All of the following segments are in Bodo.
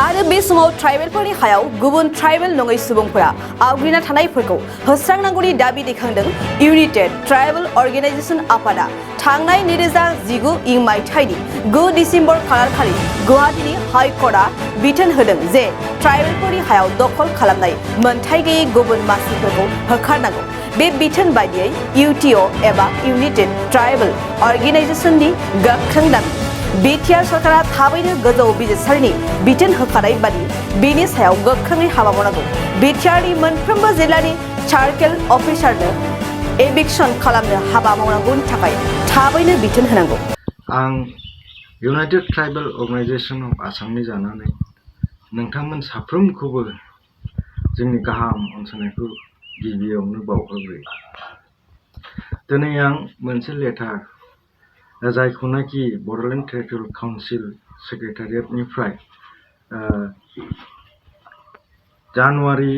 आरो बे समाव ट्राइबेलफोरनि हायाव गुबुन ट्राइबेल नङै सुबुंफोरा आवग्रिना थानायफोरखौ होस्रांनांगौनि दाबि दैखांदों इउनाइटेड ट्राइबेल अर्गेनाइजेशन आफादा थांनाय 2019 मायथाइनि 9 डिसेम्बर खालारखालि गुवाहाटीनि हाइकर्टआ बिथोन होदों जे ट्राइबेलफोरनि हायाव दखल खालामनाय मोनथाय गैयै गुबुन मासिफोरखौ होखारनांगौ। बे बिथोन बायदियै यूटीओ एबा यूनाइटेड ट्राइबल अर्गेनाइजेशननि गोख्रों दाबि Btr सरकआ थाबैनो गोजौ बिजिरसालिनि बिथोन होखानाय बादि बेनि सायाव गोख्रोङै हाबा मावनांगौ। Btrनि मोनफ्रोमबो जिल्लानि सार्केल अफिसारनो एभिक्सन खालामनो हाबा मावनांगौनि थाखाय थाबैनो बिथोन होनांगौ। आं इउनाइटेड ट्राइबल अर्गेनाइजेशन अफ आसामनि जानानै नोंथांमोन साफ्रोमखौबो जोंनि गाहाम अनसायनायखौ गिबियावनो बावहरग्रोयो। दिनै आं मोनसे लेटार जायखौनाखि बड'लेण्ड टेरिटरियेल काउन्सिल सेक्रेटारियेटनिफ्राय जानुवारि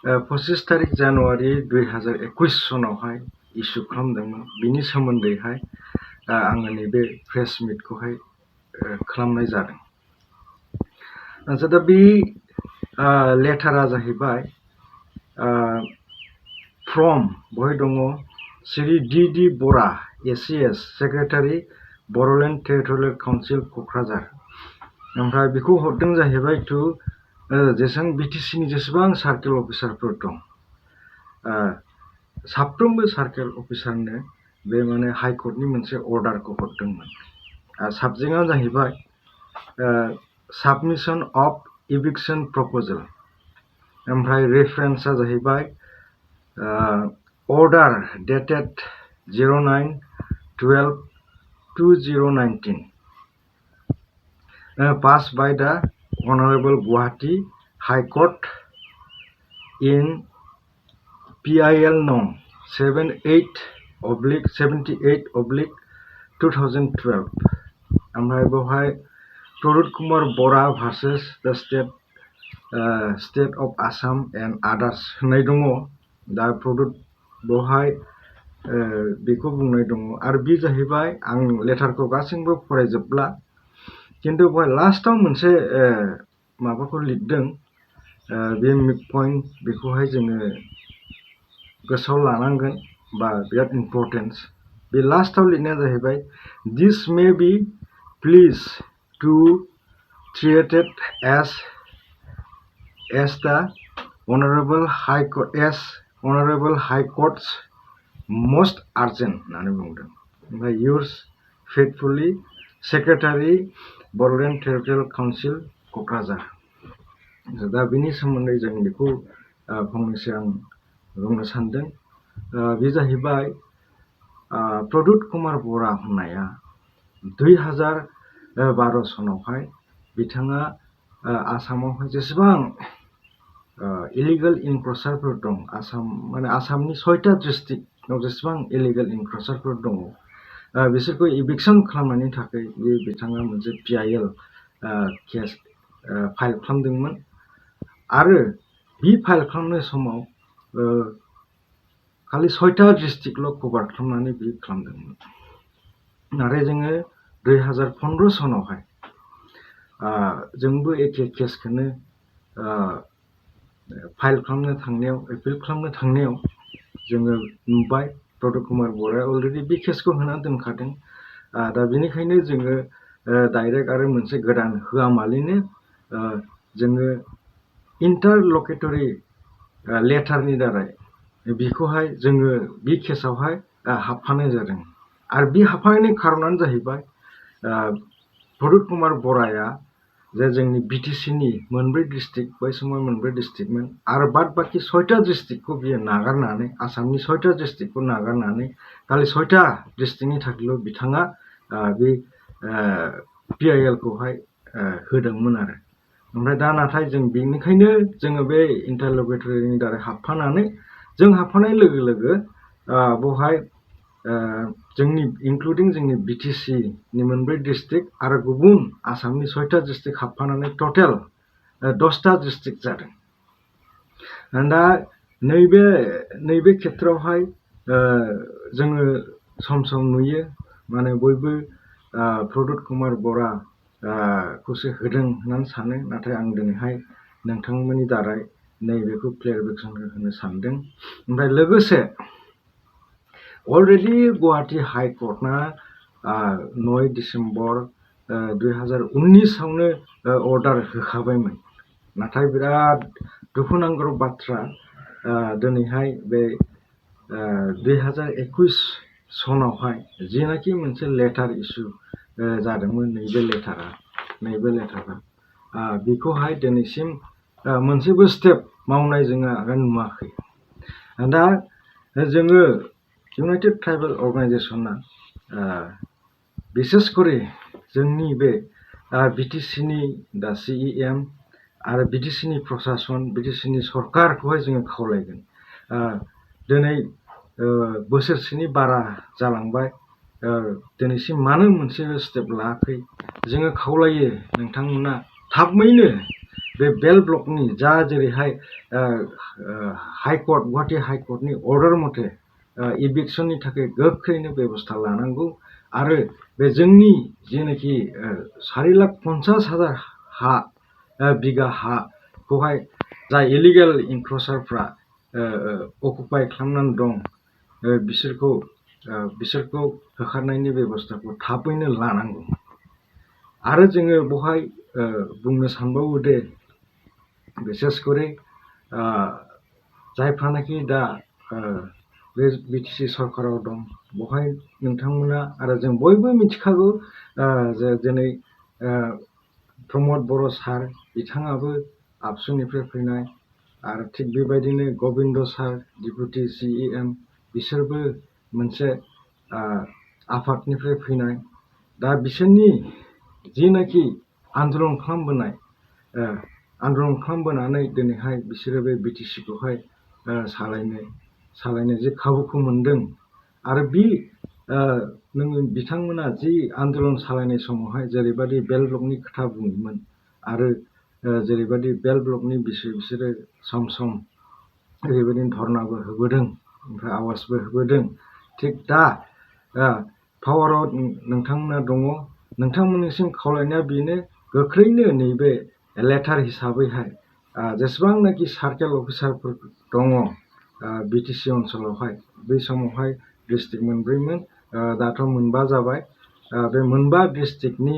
25 तारिख जानुवारि 2021 सनावहाय इस्यु खालामदोंमोन। बिनि सोमोन्दैहाय आङो नैबे प्रेस मिटखौहाय खालामनाय जादों। दा बे लेटारा जाहैबाय फ्रम बहाय दङ Shri D Bora ACS secretary Bodoland territorial council Kokrajhar. ओमफ्राय बेखौ हरदों जाहैबाय टु जेसेबां बिटिसिनि जेसेबां सार्केल अफिसारफोर दं साफ्रोमबो सार्केल अफिसारनो बे माने हाइकर्टनि मोनसे अर्डारखौ हरदोंमोन। साबजेक्टआ जाहैबाय साबमिशन अफ इभिक्सन प्रप'जेल। ओमफ्राय रेफारेन्सआ जाहैबाय order dated 09/12/2019 passed by the Honorable Guwahati High Court in PIL No. 78/2012 ओमफ्राय बेवहाय प्रदुत कुमार बरा भार्सेस द स्टेट अफ आसाम एन्ड आदार्स होननाय दङ। दा प्रदुत बेवहाय बेखौ बुंनाय दङ आरो बे जाहैबाय आं लेटारखौ गासैबो फरायजोबला, खिन्थु बेवहाय लास्टाव मोनसे माबाखौ लिरदों। बे पइन्ट बेखौहाय जोङो गोसोआव लानांगोन बा बिराद इम्परटेन्स। बे लास्टाव लिरनाया जाहैबाय this may be please to treated as the honourable high courts most urgent होननानै बुंदों। ओमफ्राय yours faithfully secretary Bodoland territorial council Kokrajhar. दा बिनि सोमोन्दै जों बेखौ फंनैसो आं बुंनो सानदों। बे जाहैबाय प्रदुत कुमार बरा होननाया 2012 सनावहाय बिथाङा आसामावहाय जेसेबां इलिगेल इनक्रचारफोर दं, माने आसामनि 6टा डिस्ट्रिक्टआव जेसेबां इलिगेल इनक्रचारफोर दङ बिसोरखौ इभिक्सन खालामनायनि थाखाय बिथाङा मोनसे PIL केस फाइल खालामदोंमोन। आरो बे फाइल खालामनाय समाव खालि 6टा डिस्ट्रिक्टल' कभार खालामनानै बे खालामदोंमोन। नाथाय जोङो 2015 सनावहाय जोंबो एखे केसखौनो फाइल खालामनो थांनायाव एपिल खालामनो थांनायाव जोङो नुबाय प्रदुत कुमार बराया अलरेडि बे केसखौ होना दोनखादों। दा बेनिखायनो जोङो डाइरेक्ट आरो मोनसे गोदान होआमालिनो जोङो इन्टारलकेटरि लेटारनि दारै बेखौहाय जोङो बे केसावहाय हाबफानाय जादों। आरो बे हाबफानायनि खारनानो जाहैबाय प्रदुत कुमार बराया जे जोंनि बिटिसिनि मोनब्रै डिस्ट्रिक्ट, बै समाव मोनब्रै डिस्ट्रिक्टमोन, आरो बाद बाखि 6टा डिस्ट्रिक्टखौ बियो नागारनानै आसामनि 6टा डिस्ट्रिक्टखौ नागारनानै खालि 6टा डिस्ट्रिक्टनि थाखायल' बिथाङा बे PIL खौहाय होदोंमोन आरो। ओमफ्राय दा नाथाय जों बेनिखायनो जोङो बे इन्टारलकेटरिनि दारै हाबफानानै जों हाबफानाय लोगो लोगो बेवहाय जोंनि इनक्लुडिं जोंनि बिटिसिनि मोनब्रै डिस्ट्रिक्ट आरो गुबुन आसामनि 6टा डिस्ट्रिक्ट हाबफानानै टटेल 10टा डिस्ट्रिक्ट जादों। दा नैबे खेत्रआवहाय जोङो सम सम नुयो माने बयबो प्रदुत कुमार बरा खौसो होदों होननानै सानो नाथाय आं दिनैहाय नोंथांमोननि दारै नैबेखौ क्लियारिफिकेसन होनो सानदों ओमफ्राय लोगोसे अलरेडि गुवाहाटी हाइकर्टआ 9 डिसेम्बर 2019आवनो अर्डार होखाबायमोन नाथाय बिराद दुखुनांथाव बाथ्रा दिनैहाय बे 2021 सनावहाय जिनाखि मोनसे लेटार इसु जादोंमोन नैबे लेटारा बेखौहाय दिनैसिम मोनसेबो स्टेप मावनाय जोङो आगान नुवाखै दा जोङो इउनाइटेड ट्राइबेल अर्गानाइजेसना बिसेस करे जोंनि बे बिटिसिनि दा CEM आरो बिटिसिनि प्रसासन बिटिसिनि सरकारखौहाय जोङो खावलायगोन दिनै बोसोरसेनि बारा जालांबाय दिनैसिम मानो मोनसेबो स्टेप लायाखै जोङो खावलायो नोंथांमोना थाबैनो बे बेल ब्लकनि जा जेरैहाय हाइकर्ट गुवाहाटी हाइकर्टनि अर्डार मथे इभिक्सननि थाखाय गोख्रैनो बेबस्था लानांगौ आरो बे जोंनि जेनाखि 4,50,000 बिगा हाखौहाय जाय इलिगेल इनक्ल'सारफ्रा अकुपाय खालामनानै दं बिसोरखौ होखारनायनि बेबस्थाखौ थाबैनो लानांगौ आरो जोङो बेवहाय बुंनो सानबावो दे बिसेस करे जायफ्रानाखि दा बे बिटिसि सरकाराव दं बेवहाय नोंथांमोना आरो जों बयबो मिथिखागौ जे दिनै प्रमद बर' सार बिथाङाबो आबसुनिफ्राय फैनाय आरो थिग बेबायदिनो गबिन्द सार डिपुटि CEM बिसोरबो मोनसे आफादनिफ्राय फैनाय दा बिसोरनि जिनाखि आन्दलन खालामबोनानै दिनैहाय बिसोरो बे बिटिसिखौहाय सालायनो जे खाबुखौ मोनदों आरो बिथांमोना जि आन्दलन सालायनाय समावहाय जेरैबायदि बेल ब्लकनि खोथा बुङोमोन आरो जेरैबायदि बेल ब्लकनि बिसोरो सम सम ओरैबायदि धर्नाबो होबोदों ओमफ्राय आवाजबो होबोदों थिग दा पावाराव नोंथांमोना दङ नोंथांमोननिसिम खावलायनाया बेनो गोख्रैनो नैबे लेटार हिसाबैहाय जेसेबांनाखि सार्केल अफिसारफोर दङ बिटिसि ओनसोलावहाय बै समावहाय डिस्ट्रिक्ट मोनब्रैमोन दाथ' मोनबा जाबाय बे मोनबा डिस्ट्रिक्टनि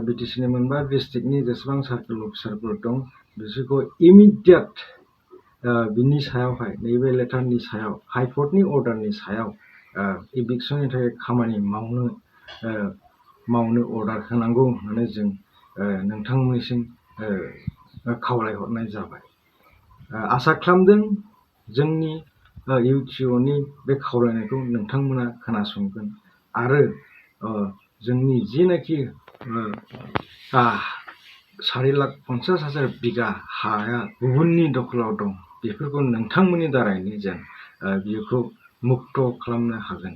बिटिसिनि मोनबा डिस्ट्रिक्टनि जेसेबां सार्केल अफिसारफोर दं बिसोरखौ इमिडियेट बिनि सायावहाय नैबे लेटारनि सायाव हाइकर्टनि अर्डारनि सायाव इभिक्सननि थाखाय खामानि मावनो अर्डार होनांगौ होननानै जों नोंथांमोननिसिम खावलायहरनाय जाबाय आसा खालामदों जोंनि UTOनि बे खावलायनायखौ नोंथांमोना खोनासंगोन आरो जोंनि जिनाखि 4,50,000 बिगा हाया गुबुननि दखलाव दं बेफोरखौ नोंथांमोननि दारैनो जेन बेखौ मुक्त खालामनो हागोन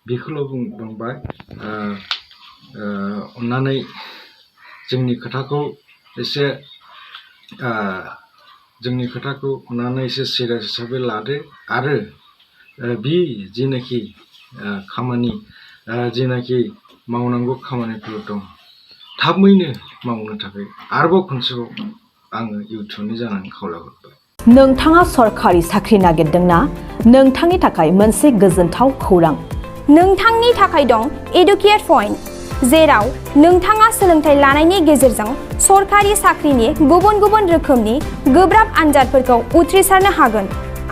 बेखौल' बुंबाय अन्नानै जोंनि खोथाखौ अन्नानै एसे सिरियास हिसाबै लादो आरो बे जिनाखि खामानि जिनाखि मावनांगौ खामानिफोर दं थाबैनो मावनो थाखाय आरोबाव खनसेबाव आङो UTOनि जानानै खावलायहरबाय नोंथाङा सरखारि साख्रि नागिरदोंना नोंथांनि थाखाय मोनसे गोजोनथाव खौरां नोंथांनि थाखाय दं एडुकेट पइन्ट जेराव नोंथाङा सोलोंथाइ लानायनि गेजेरजों सरखारि साख्रिनि गुबुन गुबुन रोखोमनि गोब्राब आनजादफोरखौ उथ्रिसारनो हागोन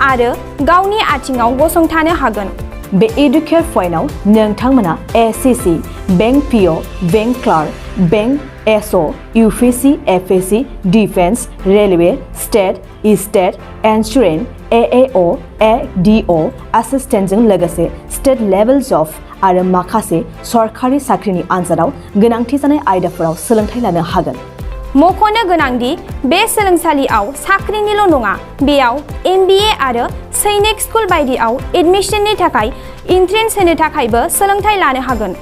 आरो गावनि आथिङाव गसंथानो हागोन बे एडुकेट पइन्टआव नोंथांमोना SCC bank PO bank clerk bank SO UPC FAC defence railway state insurance AAO ADO एसिस्टेन्टजों लोगोसे स्टेट लेभेल जब आरो माखासे सरखारि साख्रिनि आनजादाव गोनांथि जानाय आयदाफोराव सोलोंथाइ लानो हागोन मख'नो गोनांदि बे सोलोंसालियाव साख्रिनिल' नङा बेयाव MBA आरो सैनिक स्कुल बायदियाव एडमिशननि थाखाय एन्ट्रेन्स होनो थाखायबो सोलोंथाइ लानो हागोन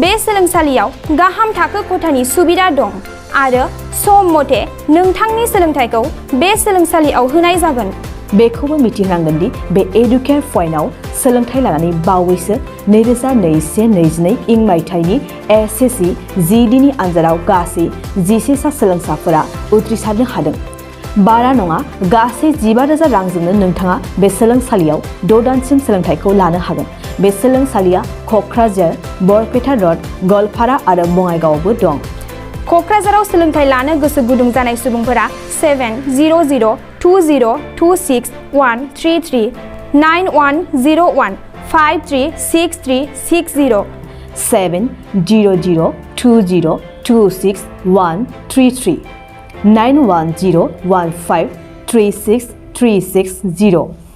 बे सोलोंसालियाव गाहाम थाखो खथानि सुबिदा दं आरो सम मथे नोंथांनि सोलोंथाइखौ बे सोलोंसालियाव होनाय जागोन बेखौबो मिथिनांगोन दि बे एडुकेट पइन्टआव सोलोंथाइ लानानै बावैसो 2021-22 इं मायथाइनि SSC GDनि आनजादाव गासै 11 सा सोलोंसाफोरा उथ्रिसारनो हादों। बारा नङा गासै 15,000 रांजोंनो नोंथाङा बे सोलोंसालियाव 6 दानसिम सोलोंथाइखौ लानो हागोन। बे सोलोंसालिया क'क्राझार, बरपेटा रड, गलपारा आरो बङाइगावआवबो दं। क'क्राझाराव सोलोंथाइ लानो गोसो गुदुं जानाय सुबुंफोरा 700262133 9101536360 70020262133 9101536360